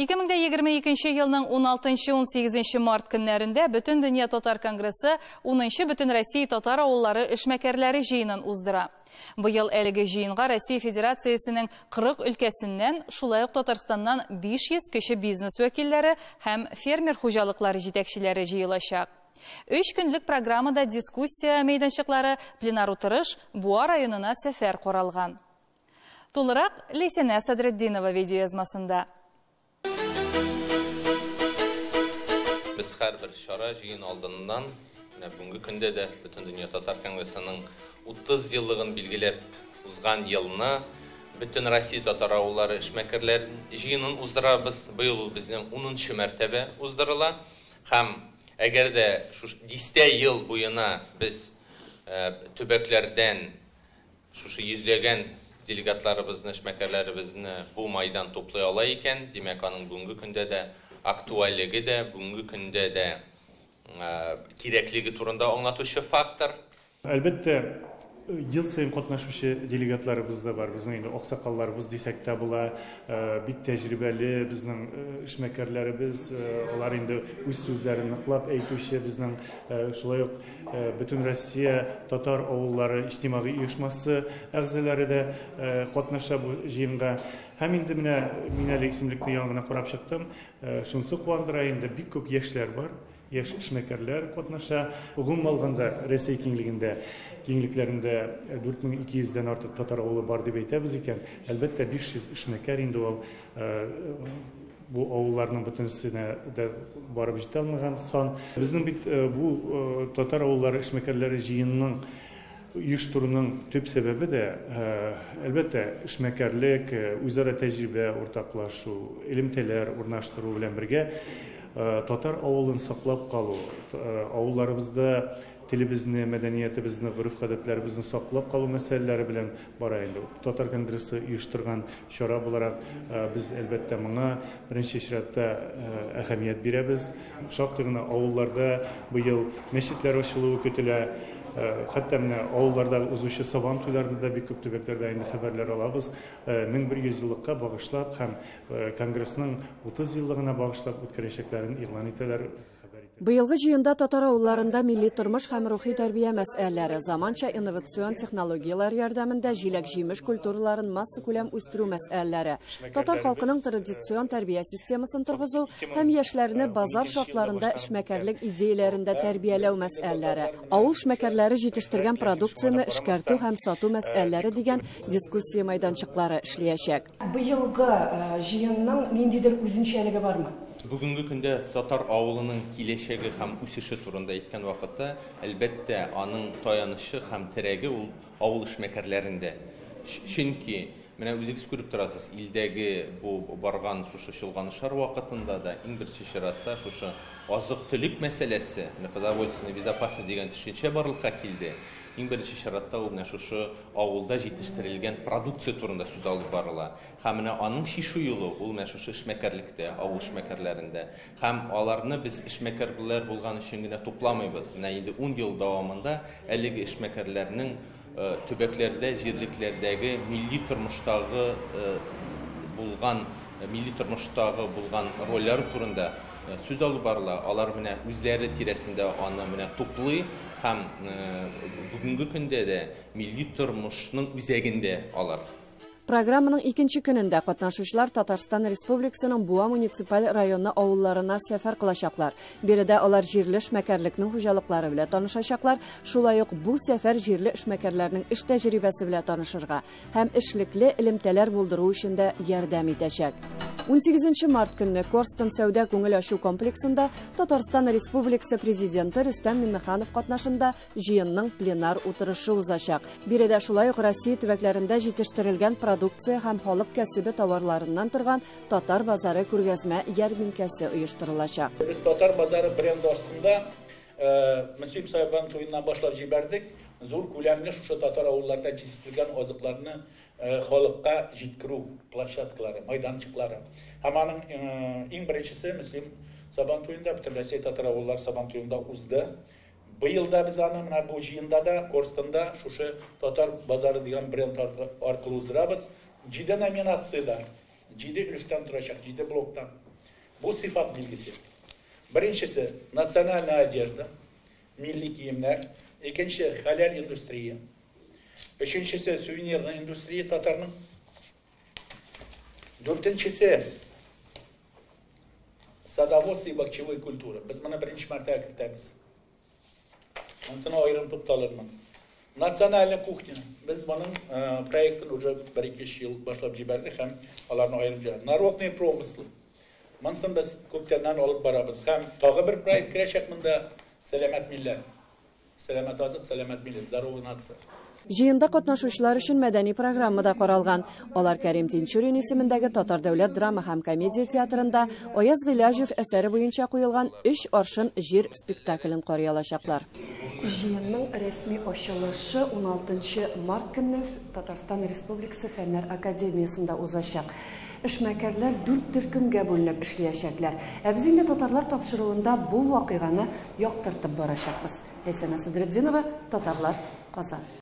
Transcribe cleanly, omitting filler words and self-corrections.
2022 елның 16-18 март көннәрендә Бөтендөнья татар конгрессы 10нчы Бөтенроссия татар авыллары эшмәкәрләре җыенын уздыра. Быел әлеге җыенга Россия Федерациясенең 40 өлкәсеннән, шулай ук Татарстаннан 500 кече бизнес вәкилләре һәм фермер хуҗалыклары җитәкчеләре җыелачак. 3 көнлек программада дискуссия мәйданчыклары, пленар утырыш, Буа районына сәфәр каралган. Тулырак Ләйсәнә Садретдинова видеоязмасында. Без һәрбер чара җыен алдыннан, менә бүгенге көндә дә Бөтендөнья татар конгрессының 30 еллыгын билгеләп узган елны Бөтен Россия татар авыллары эшмәкәрләр җыенын уздырабыз. Быел ул безнең 10нчы мәртәбә уздырыла. Һәм әгәр дә шушы дистә ел буена без төбәкләрдән шушы йөзләгән делегатларыбызны, эшмәкәрләребезне бу майдан туплый ала икән, димәк, аның бүгенге көндә дә актуальлеге дә, бүгенге көндә дә кирәклеге турында аңлатучы фактор. Әлбәттә, ел саен катнашучы делегатларыбыз да бар. Безнең инде аксакалларыбыз дисәк тә була, бик тәҗрибәле безнең эшмәкәрләребез, алар инде үз сүзләрен ныклап әйтүче, безнең шулай ук Бөтен Россия татар авыллары иҗтимагый оешмасы әгъзалары да катнаша бу җыенга. Һәм инде менә мин әле исемлекне яңа гына карап чыктым. Шунысы куандыра инде, бик күп яшьләр бар. Яшь эшмәкәрләр катнаша. Гомум алганда, Рәсәй киңлегендә, киңлекләрендә 4200 дән артык татар авылы бар дип әйтәбез икән, әлбәттә, 500 эшмәкәр инде ул бу авылларның бөтенесенә дә барып җитә алмаган сан. Безнең бит бу татар авыллары эшмәкәрләре җыенының оештыруның төп сәбәбе дә, әлбәттә, эшмәкәрлек, үзара тәҗрибә уртаклашу, элемтәләр урнаштыру белән бергә татар авылын саклап калу, авылларыбызда телебезне, мәдәниятебезне, гореф-гадәтләребезне саклап калу мәсьәләләре белән бара инде. Татар конгрессы оештырган чара буларак без әлбәттә моңа беренче чиратта әһәмият бирәбез. Шактый гына авылларда быел мәчетләр ачылуы көтелә. Хәтта менә авылларда узучы сабан туйларында да бик күп төбәкләрдә инде хәбәрләр алабыз. 1100 еллыкка багышлап һәм конгрессның 30 еллыгына багышлап үткәрәчәкләрен игълан итәләр. Быелгы җыенда татар авылларында милли тормыш һәм рухи тәрбия мәсьәләләре, заманча инновацион технологияләр ярдәмендә җиләк-җимеш культураларын массакүләм үстерү мәсьәләләре, татар халкының традицион тәрбия системасын торгызу һәм яшьләрне базар шартларында эшмәкәрлек идеяләрендә тәрбияләү мәсьәләләре, авыл эшмәкәрләре җитештергән продукцияне эшкәртү һәм сату мәсьәләләре дигән дискуссия мәйданчыклары эшләячәк. Быелгы җыенның ниндидер үзенчәлеге бармы? Бүгенге көндә татар авылының киләчәге һәм үсеше турында әйткән вакытта, әлбәттә, аның таянычы һәм терәге ул авыл эшмәкәрләрендә. Чөнки менә үзегез күреп торасыз, илдәге бу барган шушы чолганышлар вакытында да иң беренче чиратта шушы азык-төлек мәсьәләсе, менә продовольственная безопасность дигән төшенчә барлыкка килде. Иң беренче чиратта ул менә шушы авылда җитештерелгән продукция турында сүз алып барыла. Һәм менә аның чишү юлы ул менә шушы эшмәкәрлектә, авыл эшмәкәрләрендә. Һәм аларны без эшмәкәрләр булган өчен генә тупламыйбыз. Менә инде 10 ел дәвамында әлеге эшмәкәрләрнең төбәкләрдә, җирлекләрдәге милли тормыштагы булган, милли тормыштагы булган рольләр турында сүз алып барыла. Алар менә үзләре тирәсендә аны менә туплый һәм бүгенге көндә дә милли тормышның үзәгендә алар. Программаның икенче көнендә катнашучылар Татарстан Республикасының Буа муниципаль районы авылларына сәфәр кылачаклар. Биредә алар җирле эшмәкәрлекнең хуҗалыклары белән танышачаклар. Шулай ук бу сәфәр җирле эшмәкәрләрнең эш тәҗрибәсе белән танышырга һәм эшлекле элемтәләр булдыру өчен дә ярдәм итәчәк. 18 март көнне Корстон сәүдә күңел ачу комплексында Татарстан Республикасы Президенты Рөстәм Миңнеханов катнашында җыенның пленар утырышы узачак. Биредә шулай ук Россия төбәкләрендә җитештерелгән продукция һәм халык кәсебе товарларыннан торган Татар базары күргәзмә ярминкәсе оештырылачак. Без Татар базары бренды астында Мөслим Сабан туеннан башлап җибәрдек. Зур күләмле шушы татар авылларында җитештерелгән азыкларны халыкка җиткерү площадкалары, майданчыклары. Һәм аның иң беренчесе Мөслим Сабан туенда, бөтен Россия татар авыллары Сабан туенда узды. Быел да без аны менә бу җыенда да, Корстонда шушы Татар базары дигән бренд аркылы уздырабыз. 7 номинациядә, 7 өлештән торачак, 7 блоктан. Бу сыйфат билгесе. Беренчесе национальная одежда, милли киемнәр. Икенче хәләл индустрия. Өченчесе сувенирная индустрия татарның. Дүртенчесе садоводство и бакчевая культура. Без моны беренче мәртәбә кертәбез. Монысына аерым тукталырмын. Национальная кухня. Без моның проектын уже 1-2 ел башлап җибәрдек һәм аларны аерым җибәрдек. Народные промыслы. Монысын без күптәннән алып барабыз. Һәм тагы бер проект керәчәк монда Сәламәт милләт. Сәламәт азык, сәламәт милләт, здоровая нация. Җыенда катнашучылар өчен мәдәни программа да каралган. Алар Кәрим Тинчурин исемендәге Татар дәүләт драма һәм комедия театрында Аяз Гыйләҗев әсәре буенча куелган Өч аршын җир спектаклен карый алачаклар. Җыенның рәсми ачылышы 16 март көнне Татарстан Республикасы Фәннәр академиясендә узачак. Эшмәкәрләр дүрт төркемгә бүленеп эшләячәкләр. Ә без инде татарлар тапшыруында бу вакыйганы яктыртып барачакбыз. Ләйсәнә Садретдинова, Татарлар, Казан.